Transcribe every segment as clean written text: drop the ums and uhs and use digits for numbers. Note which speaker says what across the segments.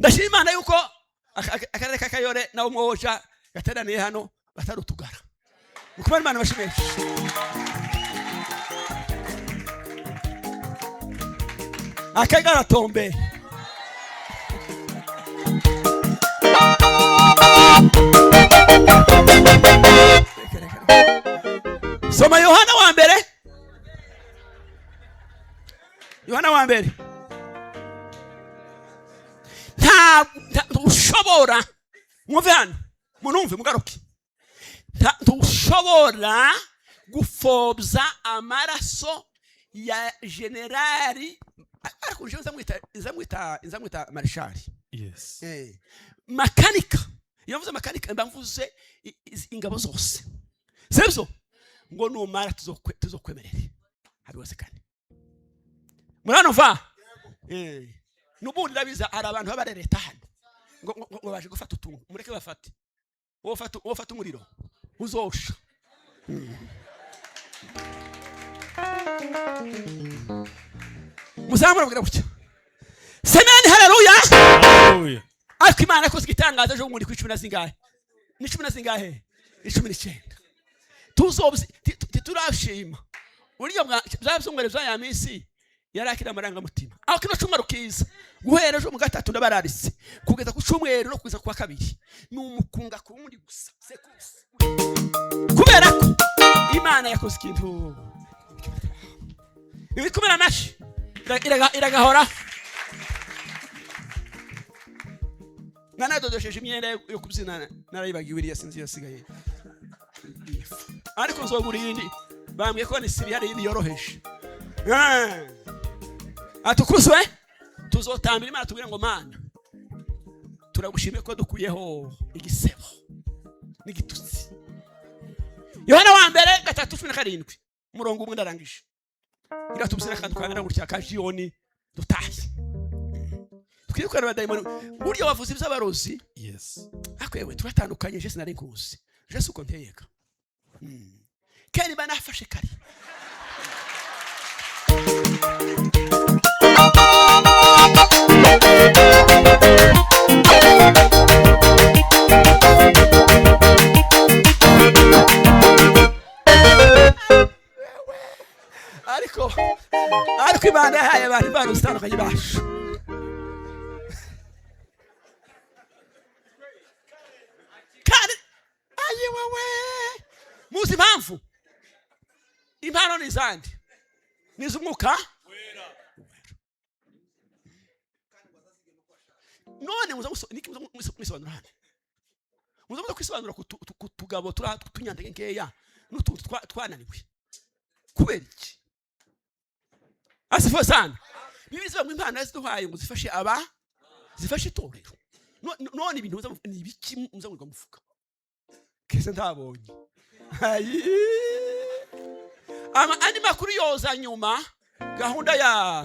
Speaker 1: Ndashima Imana yuko akarere k'Akayore nawo mwoja gateraniye hano batari utugara. Mukubona Imana bashimisha. Akagaratombe. Reka, reka, reka. Soma Yohana wa mbere. Yohana wa mbere. Ntushobora, mwumve hano, munumve mugaruke. Ntushobora gupfobya amaraso ya generali, ariko jewe nzamwita marishali.
Speaker 2: Yes.
Speaker 1: Makanika, iyo mvuze makanika mba mvuze ingabo zose, sibyo? Ngo numara tuzokwemerere habiwezekane. Muranumva? Nubundi ndabiza hari abantu b'abarereta hano ngo baje gufata utuntu, mureke bafate. Wowe ufata umuriro uzosha. Muzamura mubwira gutya, semeni haleluya.
Speaker 2: Hallelujah.
Speaker 1: Ariko Imana yakoze igitangaza ejo bundi ku 10 na zingahe? Ni 10 na zingahe? 19. Titurashima buryo bya byumweru bya ya minsi yari akiri amarangamutima. Aho kino cyumweru kiza guhera ejo mu gatatu ndabararitse kugeza ku cyumweru no kugeza ku wa kabiri ni umukunga ku wundi gusa sekusi, kubera ko Imana yakoze ikintu ibikumira amashyi iragahora. Nanadodesheje imyenda yo kubyina narayibagiwe, iriya sinzi yasigaye, ariko nzogura iyindi. Bambwiye ko ni hari iyindi yoroheje. Atukuzwe. Tuzotambira Imana tubwire ngo Mana turagushimiye ko dukuyeho igisebo n'igitutsi. Yohana wa mbere 3:17, umurongo umwe ndarangije. Iratubwira kandi twangana gutya ka jiyoni dutahe twirukana abadayimoni. Burya wavuze iby'abarozi.
Speaker 2: Yes.
Speaker 1: Ariko yewe turatandukanye, je sinari nkuzi, je si uko nteyeka. Kera iba nafashe kare. Ariko Imana yahaye abantu impano zitandukanye bacu. Kandi ayi wewe, muzi impamvu impano ni izandi, ni iz'umwuka. None muza niki muza mwisobanura hano? Muza kwisobanura ku tugabo turi aha tw'utunyantege nkeya n'utuntu twananiwe kubera iki? Asifiwe sana. Bibiliya ivuga ngo impano yaziduhaye ngo zifashe aba, zifashe itorero. None ibintu muza ni ibiki muza mwirirwa muvuga? Kese ntabonye. Ayi. Ama andi makuru yoza nyuma, gahunda ya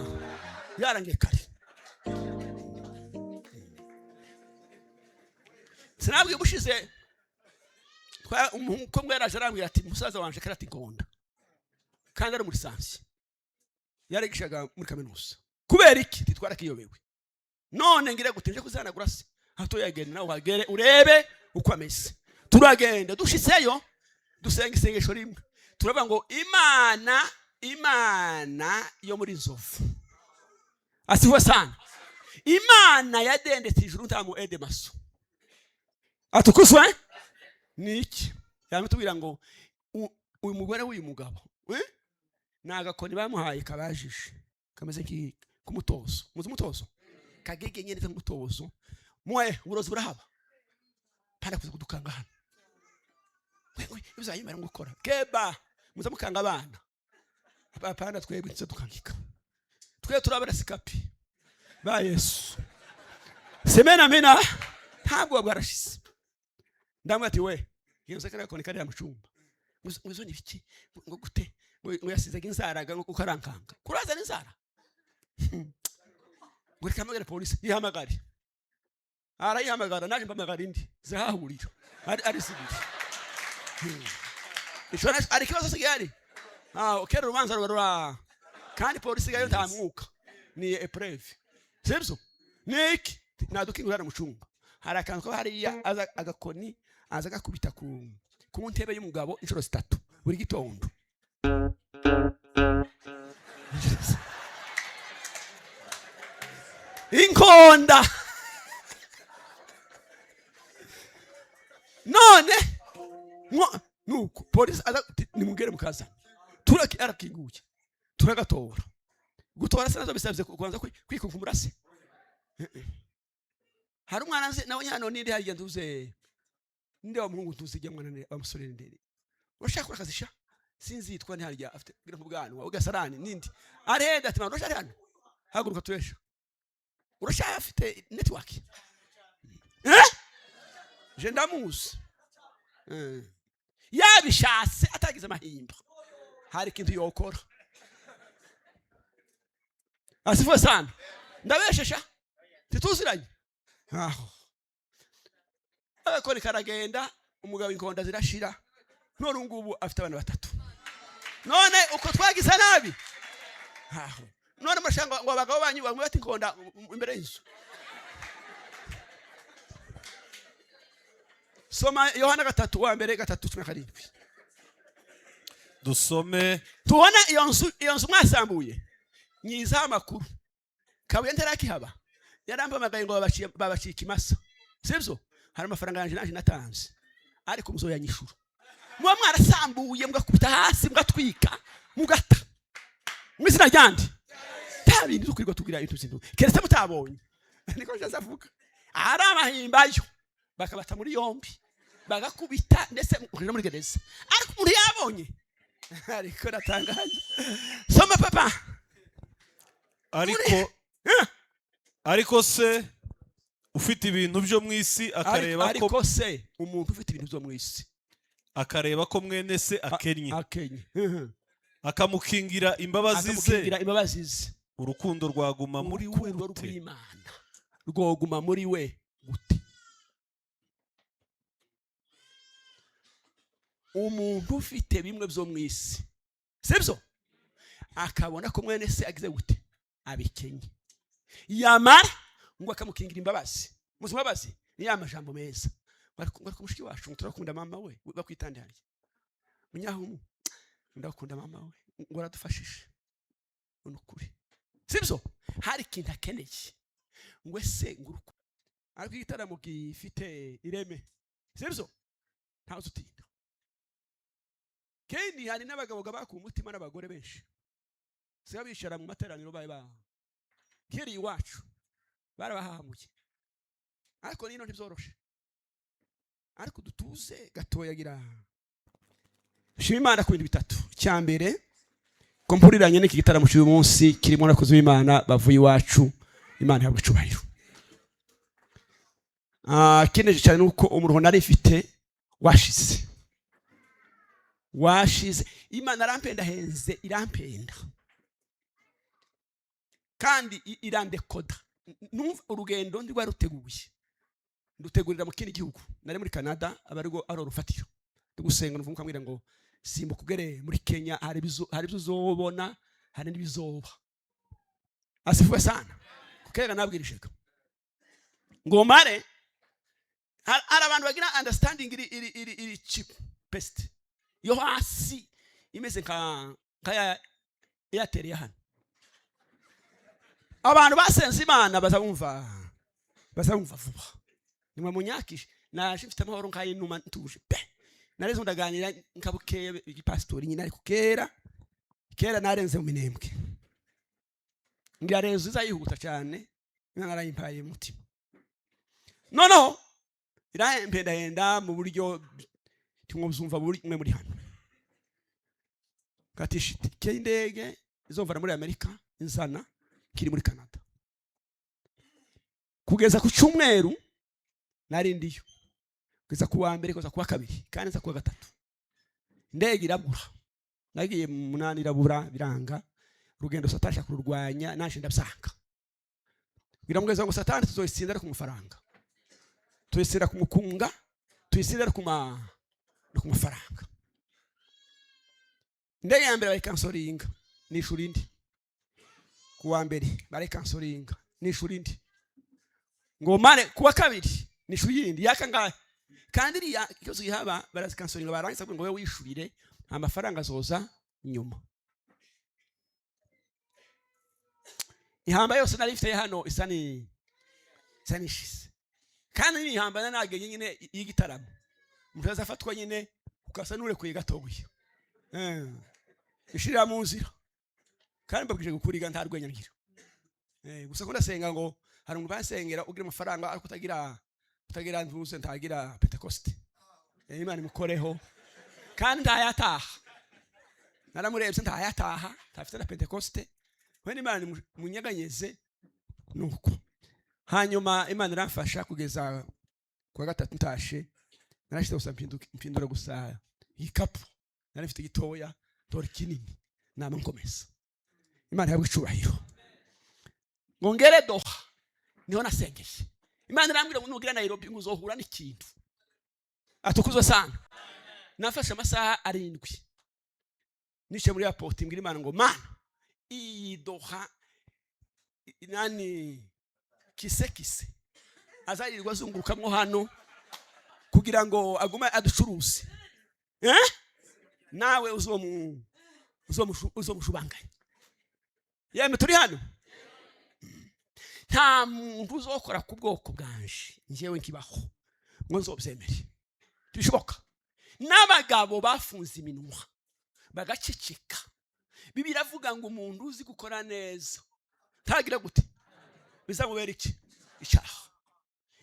Speaker 1: yarangiye kare. Sinabwiye ubushize, umuhungu ko mwaraje arambwira ati musaza wanje karati ngonda, kandi ari muri sansi yarigishaga muri kaminuza. Kubera iki titwarakiyobewe? None ngira gute nje kuzanagura se hato yagenda nawe uhagere urebe uko ameze. Turagenda, dushitseyo dusenga isengesho rimwe, turavuga ngo Imana, Imana yo muri Nzovu, asifiwe sana, Imana yadendetse ijuru nta mu edemaso, atukuzwe. Ni iki yamutubwira ngo uyu mugore w'uyu mugabo, ni agakoni bamuhaye kabajije kameze nk'umutozo. Muzi umutozo? Kagege nyene nk'umutozo. Mwe uburozi burahaba panda kuza kudukanga hano. Mwe bizayimara gukora keba muza mukanga abana. Apana, twebwe nse dukangika, twe turabara sikapi ba Yesu. Semena mina ntabwo bwarashize. Ndamwe ati we iyo kariya koni kariya mu cyumba ngo ni biki ngo gute ngo yasizaga inzara ngo kukarankanga kuraza n'inzara ngo reka hamagare polisi. Yihamagare, arayihamagara, naje mpamagara indi zirahahurira ari zibiri. Ico ari ikibazo se gihari. Ah, kera urubanza ruba rura kandi polisi gayo nta mwuka ni épreuve, sibyo? Ni iki? Nadukingura mu cumba, hari akantu kaba hariya, aza agakoni, aza agakubita ku ntebe y'umugabo inshuro zitatu buri gitondo. Inkonda none nuko polisi aza ati, "Nimugere mukazana." Turaki arakinguye, turagatora. Gutora se nazo bisabye kubanza kwikunkumura se. Hari umwana nzi nawe nyano ninde hariya ntuze, ninde wa muhungu ntuze ijya mwana wa musore, ninde urashaka akazi sha, sinzi yitwa nti harya afite gira nk'ubwanwa ugasarani nindi arenda ati, "Mwana, urashaka hano, haguruka turesha, urashaka afite network." Je ndamuzi. Yabishatse atagize amahimba, hari ikintu yokora. Asifuwe sana. Ndabeshesha tituziranye aho agakoni karagenda, umugabo inkonda zirashira. None ubu ngubu afite abana batatu. None uko twagize nabi aho, none murashaka ngo abagabo banyu bamwe bati inkonda imbere y'inzu. Soma Yohana gatatu wa mbere 3:17.
Speaker 2: Dusome.
Speaker 1: Tubona iyo nzu mwasambuye nyizaho amakuru. Kabuye ntarakihaba, yarampamagaye ngo babaciye ikimasa, sibyo? Hari amafaranga yanjye naje natanze, ariko muzoyanyishura. Muba mwarasambuye, mugakubita hasi, mugatwika, mugata mu izina ryandi. Nta bintu byo tugira ibintu by'indu keretse mutabonye. Niko nje avuga, ahari amahimba yo bakabata muri yombi, bagakubita, ndetse mukaja muri gereza, ariko umuntu yabonye. Ariko natangaye. Soma, papa.
Speaker 2: Ariko ariko se ufite ibintu byo mu isi akareba ko
Speaker 1: Ariko se umuntu ufite ibintu byo mu isi
Speaker 2: akareba ko mwene se akennye,
Speaker 1: akenye,
Speaker 2: akamukingira imbabazi ze,
Speaker 1: akamukingira imbabazi ze,
Speaker 2: urukundo rwaguma muri we
Speaker 1: urukundo
Speaker 2: rute?
Speaker 1: rw'Imana rwoguma muri we gute? Umuntu ufite bimwe byo mu isi, sibyo, akabona ko mwene se agize gute, abikenye, yamara ngo akamukingira imbabazi. Muzi imbabazi ni ya majambo meza ngo ariko mushiki wacu, ngo turakunda mama we, bakwitande harya munyahumu, ndakunda mama we, ngo aradufashije, ngo ni ukuri, sibyo, hari ikintu akeneye, ngo ese ngo ariko igitaramo gifite ireme, sibyo, ntawe utinda. Kendi hari n'abagabo bakuye umutima n'abagore benshi siba bicara mu materaniro, babe ba kiri iwacu barabahahamuye, ariko nino ntibyoroshe. Ariko dutuze gatoya. Gira shima Imana ku bintu bitatu. Icya mbere, ko mpuriranye n'iki gitaramo cy'uyu munsi kirimo n'abakozi b'Imana bavuye iwacu, Imana ihabwa icubahiro. Ikineje cyane ni uko umuruho nari mfite washize, washize. Imana arampenda henze, irampenda kandi irandekoda. Numva urugendo ndi rwaruteguye, ndutegurira mu kindi gihugu, nari muri Canada, aba ariko ari urufatiro. Ndi gusenga, numva umwuka ngo simbuka ugere muri Kenya, hari ibyo uzobona, hari n'ibizoba. Asifuwe sana. Kukera nabwirishega ngo mare hari abantu bagira understanding iri cheap best yo hasi, imeze nka ya Airtel ya hano. Abantu basenze Imana baza bumva vuba. Nimwe munyakishe, naje mfite amahoro nk'ay'inuma, ntuje pe. Nareze ndaganira nkabukeye igipasitori nyine, ariko kera kera narenze mu Minembwe, ngira rezo iza yihuta cyane. Imana arayimpaye umutima, noneho irampendahenda mu buryo tumwuzumva buri mwe muri hano. Katisha itike y'indege izomvana muri Amerika inzana kiri muri Canada. Kugeza ku cyumweru nari ndiyo, kugeza ku wa mbere, kugeza ku wa kabiri, kandi nza ku wa gatatu indege irabura. Nagiye mu munani, irabura, biranga. Urugendo Satani ashaka kururwanya, naje ndabyanga. Biramugeza ngo Satani tuzoyitsinda ari ku mafaranga, tuyisira ku mukunga, tuyisira no ku mafaranga. Indege ya mbere barayikansoringa, nishura indi. Ku wa mbere barayikansoringa, nishura indi. Ngo mare kuwa kabiri nishu yindi yaka ngahe. Kandi iriya ikibazo gihaba, barazikansoringa, barangiza ngo wowe wishurire amafaranga azoza nyuma. Ihamba yose nari mfite hano isa nishize, kandi ni ihamba nagenye nyine y'igitaramo, umuntu azafatwa nyine ukasa n'urekuye gatoya. Ishirira mu nzira. Kandi mbabwije gukuriga nta rwenya ngira. Gusa ko ndasenga ngo hari umuntu basengera ugira amafaranga ariko utagira ntuze, ntagira Pentecoste. Imana imukoreho kandi ntayataha. Naramurebye, ntayataha, ntafite na Pentecoste. We n'Imana imunyeganyeze. Nuko hanyuma Imana iramfasha kugeza kuwa gatatu ntashe, narashyize gusa mpindura gusa igikapu nari mfite gitoya, dore kinini, nama nkomeza. Imana ihabwe icubahiro. Ngo ngere Doha niho nasengeye, Imana irambwira ngo nugira Nairobi ngo uzohura n'ikintu. Atukuzwe sana. Nafashe amasaha 7 nicaye muri airport, mbwira Imana ngo: "Mana, iyi Doha nani kise kise azarirwa azungurukamwo hano kugira ngo agume aducuruze, eh? Nawe uzomushubanganya." Yemwe, turi hano, nta muntu uzokora ku bwoko bwanje njyewe nkibaho ngo nzobyemere. Ntibishoboka. N'abagabo bafunze iminwa bagaceceka, Bibiliya iravuga ngo umuntu uzi gukora neza ntagira gute? Bizamubera iki? Icyaha.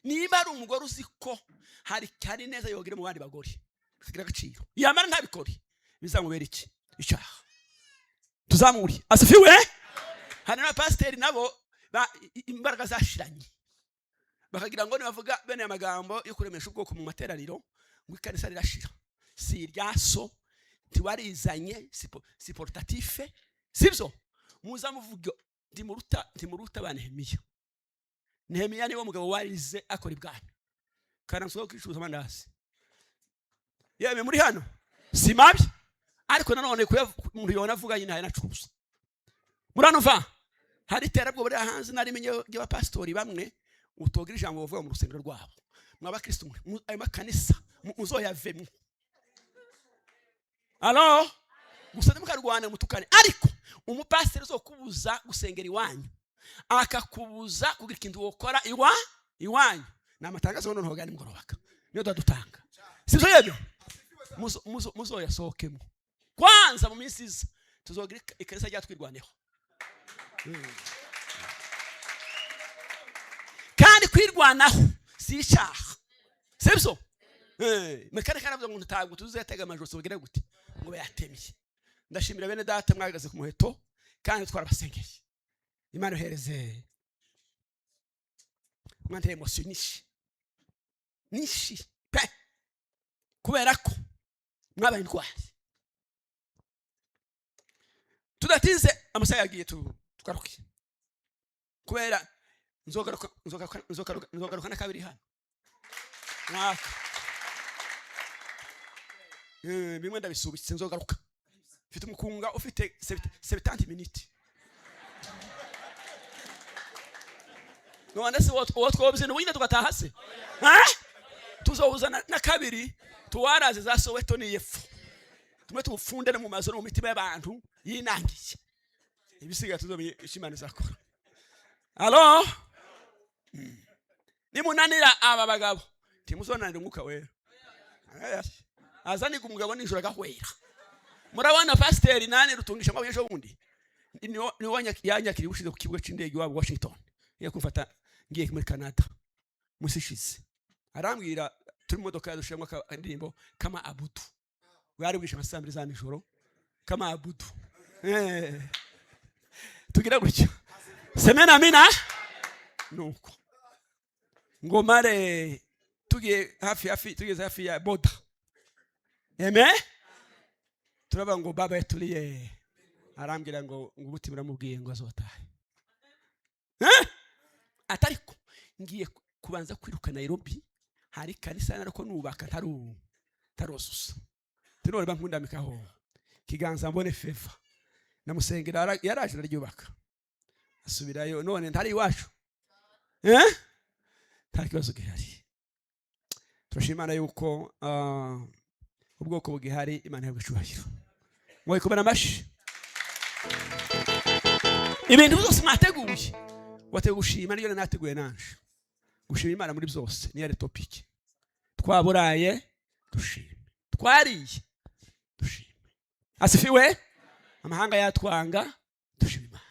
Speaker 1: Niba ari umugore uzi ko hari neza yogira mu bandi bagore bikagira agaciro, yamara ntabikore, bizamubera iki? Icyaha. Tuzamure. Asifiwe. Hari n'abapasiteri nabo imbaraga zashiranye, bakagira ngo nibavuga bene aya magambo yo kuremesha ubwoko mu materaniro ngo ikanisa rirashira. Si irya so, ntiwarizanye, si portatif, sibyo? Muza muvuga ndimuruta ba Nehemiya. Nehemiya niwo mugabo warize akora ibwami, karansuka kwicuruza amandazi. Yemwe, muri hano si mabi, ariko nanone umuntu yona avuga nyine hari nacuruza. Muri hano va hari iterabwoba riri hanze narimenye ry'abapasitori bamwe utogira ijambo bavuga mu rusengero rwabo. Mw'abakristo mwe, ayo makanisa muzoyavemwo. Alo gusa ntimukarwane, mutukane, ariko umupasiteri uzokubuza gusengera iwanyu, akakubuza kugira ikintu wokora iwanyu, ni amatangazo noneho ga nimugorobaka niyo dutanga, sibyo? Yebyo muzoyasohokemo. Kwanza mu minsi iza tuzogira ikanisa ryatwirwaneho. Kandi kwirwanaho si icyaha, sibyo? Mekanike aravuga ngo ntabwo tuzatega amajosi bagire gute ngo bayatemye. Ndashimira bene data mwahagaze ku muheto, kandi twarabasengeye. Imana ihereze. Mwanteye émotion nyinshi nyinshi pe, kubera ko mwabaye intwari. Tudatinze, amasaha yagiye, tugaruke kubera nzogaruka na kabiri hano mwaka. Bimwe ndabisubitse, nzogaruka mfite umukunga ufite 70 minutes. None se uwo twobye ubunyine tugataha se? Tuzohuza na kabiri, tuwaraze za Soweto n'iyepfo, tumwe tuwufunde no mu mazu no mu mitima y'abantu yinangiye. Ibisigaye tuzomenye icyo Imana izakora. Alo, nimunanira aba bagabo, ntimuzonanira Umwuka Wera. Azaniga umugabo nijoro agahwera. Murabona pasiteri nani rutungisha amabuye ejo bundi niwe yanyakiriye ubushize ku kibuga cy'indege iwabo Washington, ngiye kumfata ngiye muri Canada musi ishize. Arambwira turi mu modoka, yadushiramo indirimbo kama abudu, bwari bwishe nka saa 2 za nijoro, kama abudu. Tugira gutya, semena amina. Nuko ngo mare tugiye hafi, tugeze hafi ya border, eme turavuga ngo baba yaturiye, arambwira ngo ubuti muramubwiye ngo azotahe, eh? Atariko ngiye kubanza kwiruka Nairobi, hari kanisa nariko nubaka ntaruzuza, tinone bankundamikaho kiganza mbone faveur. Namusengera, yaraje araryubaka, asubirayo. None ntari iwacu, eh? Nta kibazo gihari. Turashima Imana yuko ubwoko bugihari. Imana ihabwa icyubahiro. Mwayikomera amashi. Ibintu byose mwateguye, wateguye gushima, niyo nateguye nanje gushima Imana muri byose. Niyo ari topic. Twaburaye, dushime. Twariye, dushime. Asifiwe. Amahanga yatwanga, dushima Imana.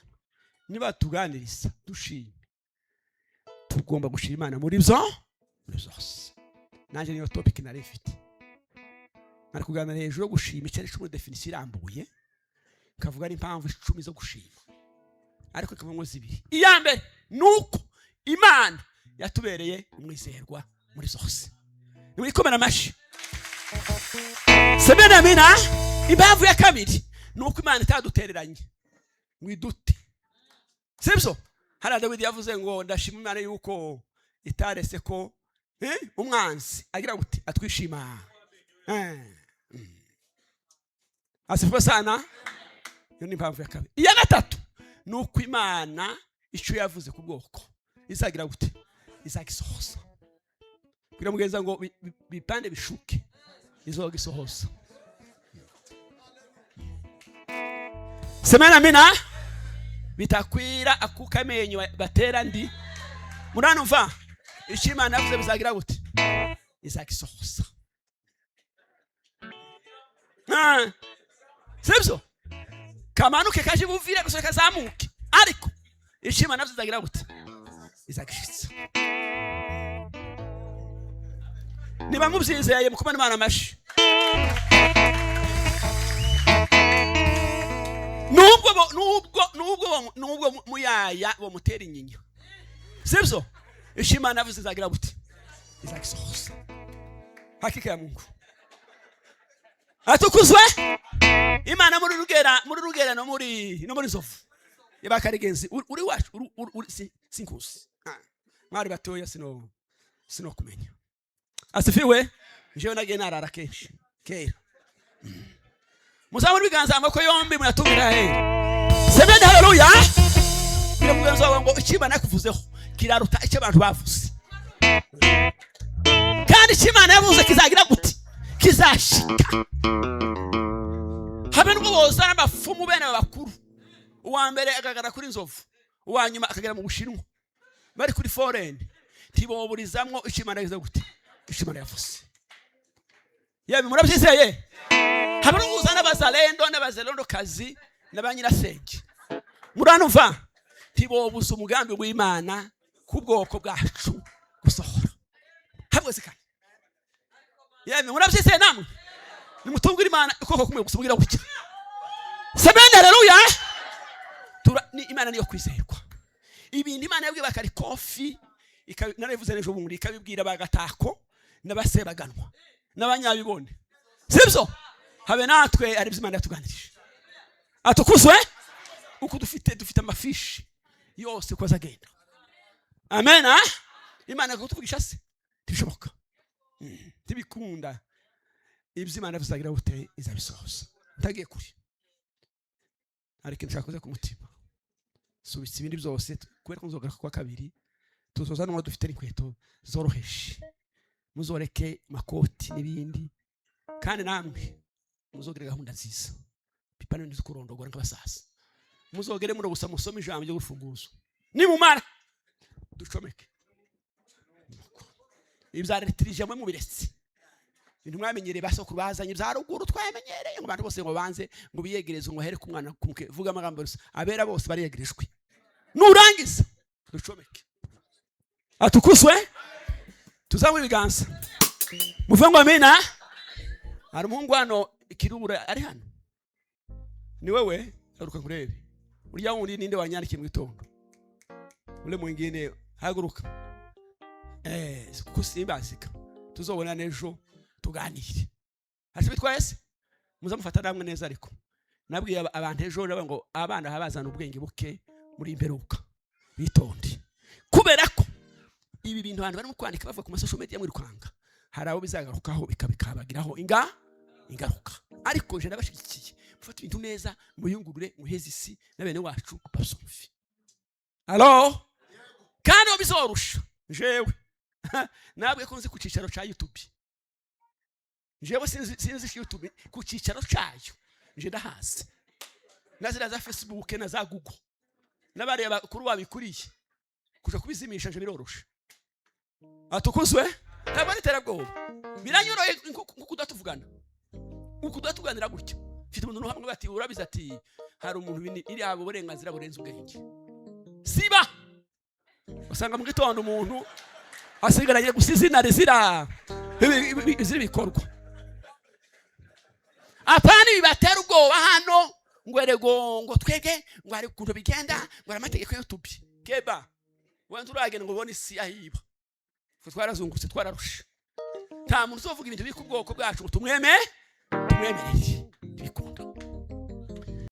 Speaker 1: Niba tuganiriza, dushime. Tugomba gushima Imana muri byo, muri byose. Nanjye niyo topic nari mfite. Nari kuganira hejuru yo gushima icyo ari cyo muri définition irambuye, kavuga n'impamvu 10 zo gushima, ariko ikavamo zibiri. Iya mbere ni uko Imana yatubereye umwizerwa muri zose. Nimwikomera amashyi, semena amina. Impamvu ya kabiri ni uko Imana itadutereranye ngo idute, sibyo? Hariya Dawidi yavuze ngo: "Ndashima Imana yuko itarese ko umwanzi agira gute? Atwishima." Asifiwe sana. Iyo ni impamvu ya kabiri. Iya gatatu ni uko Imana icyo yavuze ku bwoko izagira gute? Izagisohoza. Kugira mugenza ngo bipande bishuke, izogisohoza. Semena amina. Bitakwira akuka amenyo batera ndi muranumva. Icyo Imana yavuze bizagira gute? Izagisohoza. Sibyo? Kamanuke kaje buvire gusa kazamuke, ariko icyo Imana yavuze izagira gute? Izagishitsa. Niba mubyizeye, mukubona Imana amashi. Nubwo muyaya bomutera inyinya, sibyo? Icyo Imana yavuze izagira gute? Izagisohoza. Hakika ya Mungu atukuzwe. Imana muri Rugera no muri Nzovu yabakarigenzi uri wacu uri sinkuzi. Mwari batoya, sino kumenya. Asifiwe. Jewe nagiye narara kenshi kera. Muzamura ibiganza, amaboko yombi muyatungira he. Semeni haleluya. Bwira mugenzi wawe ngo icyo Imana yakuvuzeho kiraruta icyo abantu bavuze, kandi icyo Imana yavuze kizagira gute? Kizashika. Habe nubwo boza n'amafumu bene aba bakuru, uwa mbere akagara kuri Nzovu, uwa nyuma akagera mu Bushinwa, bari kuri foreign, ntiboburizamwo icyo Imana yavuze gute? Icyo Imana yavuze. Yewe, murabyizeye? Habe n'ubuza n'abazalendo n'abazalendokazi n'abanyirasenge, muranumva, ntibobuza umugambi w'Imana ku bwoko bwacu gusohora habwezekane. Yemwe, murabyizeye namwe? Nimutungire Imana ukuboko kumwe gusa, mubwira gutya: semeni haleluya. Ni Imana niyo kwizerwa. Ibintu Imana yabwiye bakarikofi, narabivuze n'ejo bundi, ikabibwira bagatako n'abasebaganwa n'abanyabibone, sibyo? Habe natwe ari byo Imana yatuganirije. Atukuzwe. Uko dufite amafishi yose uko azagenda. Amen. Ah? Imana kutuvugisha se ntibishoboka. Ntibikunda. Ibyo Imana bizagira gute? Izabisohoza. Ntagiye kure, hari ikintu cyakoze ku mutima. Subitse ibindi byose kubera ko nzogaruka kwa kabiri. Tuzoza n'uwo dufite n'inkweto zoroheje, muzoreke makoti n'ibindi, kandi namwe muzogere gahunda nziza pipana n'ibintu kurondogora nk'abasaza. Muzogere muri gusa musome ijambo ryo gufunguzo, nimumara ducomeke ibya retirije. Mwe mubiretse. Ibintu mwamenyereye basokuru bazanye bya ruguru twamenyereye, ngo abantu bose ngo banze ngo biyegereze, ngo here ku mwana kumuke vuga amagambo gusa. Abera bose bariyegerejwe. Nurangiza ducomeke. Atukuzwe. Tuzamure ibiganza, muvuge ngo amina. Hari umuhungu hano ikirubura ari hano, ni wewe? Haguruka nkurebe. Urya wundi ninde wanyandikiye mu gitondo? Ule mwingine, haguruka. Kuko simbazika. Tuzobona n'ejo tuganire. Hasi bitwaye se muzamufata namwe neza. Ariko nabwiye abantu ejo ndavuga ngo abana baba bazana ubwenge buke muri imperuka, bitonde, kubera ko ibi bintu abantu barimo kwandika bavuga ku ma social media mwirukanga, hari abo bizagarukaho bikabagiraho ingaruka. Ariko je ndabashigikiye, mufate ibintu neza, muyungurure, muheze isi na bene wacu babyumve. Alo, kandi aho bizorusha jewe. Nabwe ko nzi ku cyicaro cya YouTube. Jewe sinzi YouTube ku cyicaro cyayo, nje ndahazi na ziriya za Facebook na za Google n'abareba kuri wabikuriye kuja kubizimisha, nje biroroshe. Atukuzwe. Ntabwo ari iterabwoba, biranyoroye nko kudatuvugana, uku tuganira gutya. Mfite umuntu hamwe bati urabizi, ati hari umuntu iriya burenganzira burenze ubwenge. Siba usanga mu gitondo umuntu asigaranye gusa izina rizira izira ibikorwa. Apana bibatera ubwoba hano ngo erego, ngo twege, ngo hari ukuntu bigenda, ngo hari amategeko yo keba wenda uragenda ngo ubone isi ahiba. Twe twarazungurutse, twararushe. Nta muntu uzovuga ibintu biri ku bwoko bwacu ngo tumwemerere. Ntibikunda.